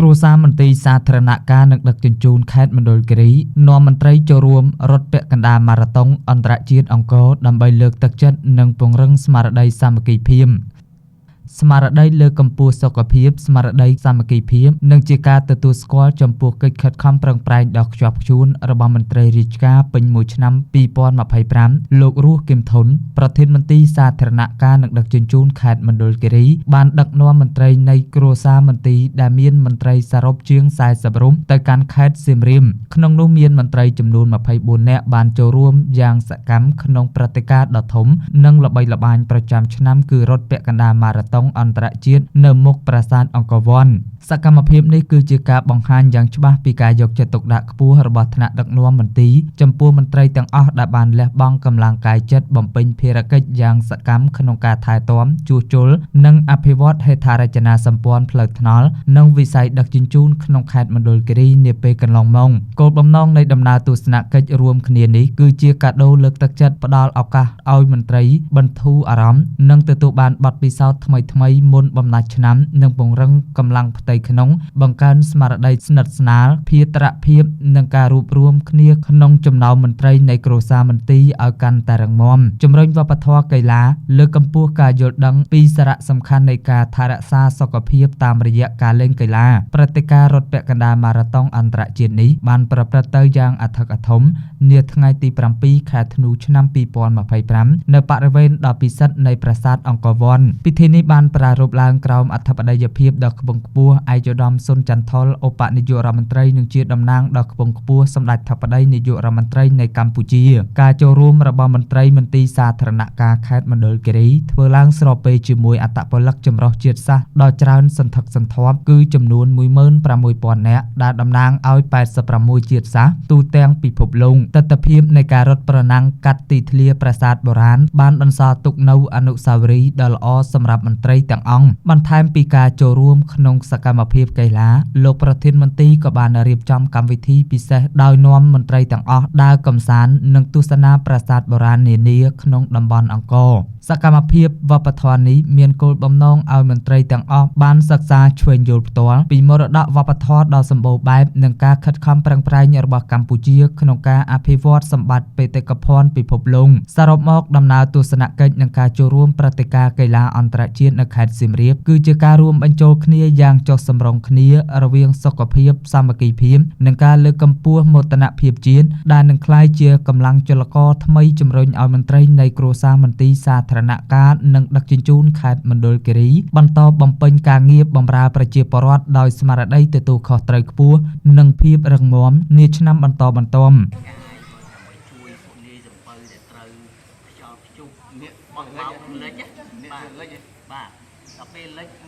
គ្រួសារមន្ទីរសាធារណការនិងដឹកជញ្ជូនខេត្តមណ្ឌលគិរីនាំមន្ត្រីចូលរួមរត់ពាក់កណ្ដាលម៉ារ៉ាតុងអន្តរជាតិអង្គរដើម្បីលើកទឹកចិត្តនិងពង្រឹងស្មារតីសាមគ្គីភាព ស្មារតីលើកកម្ពស់សុខភាពស្មារតីសាមគ្គីភាពនិងជាការទទួលស្គាល់ចំពោះកិច្ចខិតខំប្រឹងប្រែងដ៏ខ្ជាប់ខ្ជួនរបស់មន្ត្រីរាជការពេញមួយឆ្នាំ2025លោករស់គឹមធុនប្រធានមន្ទីរសាធារណការនិងដឹកជញ្ជូនខេត្តមណ្ឌលគិរីបានដឹកនាំមន្ត្រីនៃគ្រួសារមន្ទីរដែលមានមន្ត្រីសរុបជាង40រូបទៅកាន់ខេត្តសៀមរាបក្នុងនោះមានមន្ត្រីចំនួន24នាក់បានចូលរួមយ៉ាងសកម្មក្នុងព្រឹត្តិការណ៍ដ៏ធំនិងល្បីល្បាញប្រចាំឆ្នាំគឺរត់ពាក់កណ្ដាលម៉ារ៉ាតុងអន្តរជាតិនៅមុខប្រាសាទអង្គរវត្តសកម្មភាពនេះគឺជាការបង្ហាញយ៉ាងច្បាស់ពីការយកចិត្តទុកដាក់ខ្ពស់របស់ថ្នាក់ដឹកនាំមន្ទីរចំពោះមន្ត្រីទាំងអស់ដែលបានលះបង់កម្លាំងកាយចិត្តបំពេញភារកិច្ចយ៉ាងសកម្មក្នុងការថែទាំជួសជុលនិងអភិវឌ្ឍហេដ្ឋារចនាសម្ព័ន្ធផ្លូវថ្នល់និងវិស័យដឹកជញ្ជូនក្នុងខេត្តមណ្ឌលគិរីនាពេលកន្លងមកគោលបំណងនៃដំណើរទស្សនកិច្ចរួមគ្នានេះគឺជាកាដូលើកទឹកចិត្តផ្ដល់ឱកាសឲ្យមន្ត្រីបន្ធូរអារម្មណ៍និងទទួលបានបទពិសោធន៍ថ្មីៗមុនបំណាច់ឆ្នាំនិងពង្រឹងកម្លាំងផ្ទៃក្នុងបង្កើនស្មារតីស្និទ្ធស្នាលភាត្រភាពនិងការរួបរួមគ្នាក្នុងចំណោមមន្ត្រីនៃគ្រួសារមន្ទីរឲ្យកាន់តែរឹងមាំជំរុញវប្បធម៌កីឡាលើកកម្ពស់ការយល់ដឹងពីសារៈសំខាន់នៃការថែរក្សាសុខភាពតាមរយៈការលេងកីឡាព្រឹត្តិការណ៍រត់ពាក់កណ្ដាលម៉ារ៉ាតុងអន្តរជាតិនេះបានប្រព្រឹត្តទៅយ៉ាងអធិកអធមនាថ្ងៃទី7ខែធ្នូឆ្នាំ2025នៅបរិវេណដ៏ពិសិដ្ឋនៃប្រាសាទអង្គរវត្តពិធីនេះបានប្រារព្ធឡើងក្រោមអធិបតីភាពដ៏ខ្ពង់ខ្ពស់ឯកឧត្តមសុនចន្ទថុលឧបនាយករដ្ឋមន្ត្រីនិងជាតំណាងដ៏ខ្ពង់ខ្ពស់សម្ដេចធិបតីនាយករដ្ឋមន្ត្រីនៃកម្ពុជាការចូលរួមរបស់មន្ត្រីមន្ទីរសាធារណការខេត្តមណ្ឌលគិរីធ្វើឡើងស្របពេលជាមួយអត្តពលិកចម្រុះជាតិសាសន៍ដ៏ច្រើនសន្ធឹកសន្ធាប់គឺចំនួន16000នាក់ដែលតំណាងឲ្យ86ជាតិសាសន៍ទូទាំងពិភពលោកទិដ្ឋភាពនៃការរត់ប្រណាំងកាត់ទីធ្លាប្រាសាទបុរាណបានបន្សល់ទុកនូវអនុស្សាវរីយ៍ដ៏ល្អសម្រាប់មន្ត្រីទាំងអង្គបន្ថែមពីការចូលរួមក្នុងសកម្មភាពកីឡាលោកប្រធានមន្ទីរក៏បានរៀបចំកម្មវិធីពិសេសដោយនាំមន្ត្រីទាំងអស់ដើរកម្សាន្តនិងទស្សនាប្រាសាទបុរាណនានាក្នុងតំបន់អង្គរសកម្មភាពវប្បធម៌នេះមានគោលបំណងឲ្យមន្ត្រីទាំងអស់បានសិក្សាឈ្វេងយល់ផ្ទាល់ពីមរតកវប្បធម៌ដ៏សម្បូរបែបនិងការខិតខំប្រឹងប្រែងរបស់កម្ពុជាក្នុងការអភិវឌ្ឍសម្បត្តិបេតិកភណ្ឌពិភពលោកសរុបមកដំណើរទស្សនកិច្ចនិងការចូលរួមព្រឹត្តិការណ៍កីឡាអន្តរជាតិនៅខេត្តសៀមរាបគឺជាការរួមបញ្ចូលគ្នាយ៉ាងចុះសម្រុងគ្នារវាងសុខភាពសាមគ្គីភាពនិងការលើកកម្ពស់មោទនភាពជាតិដែលនឹងក្លាយជាកម្លាំងចលករថ្មីជំរុញឲ្យមន្ត្រីនៃគ្រួសារមន្ទីរសាធារណការនិងដឹកជញ្ជូនខេត្តមណ្ឌលគិរីបន្តបំពេញការងារបម្រើប្រជាពលរដ្ឋដោយស្មារតីទទួលខុសត្រូវខ្ពស់និងភាពរឹងមាំនាឆ្នាំបន្តបន្ទាប់ ដើម្បីជួយពួកនាយសំពៅដែលត្រូវខ្យល់ព្យុះ នេះ បោះបោកលិចណា នេះ បាទ លិច បាទដល់ពេលលិច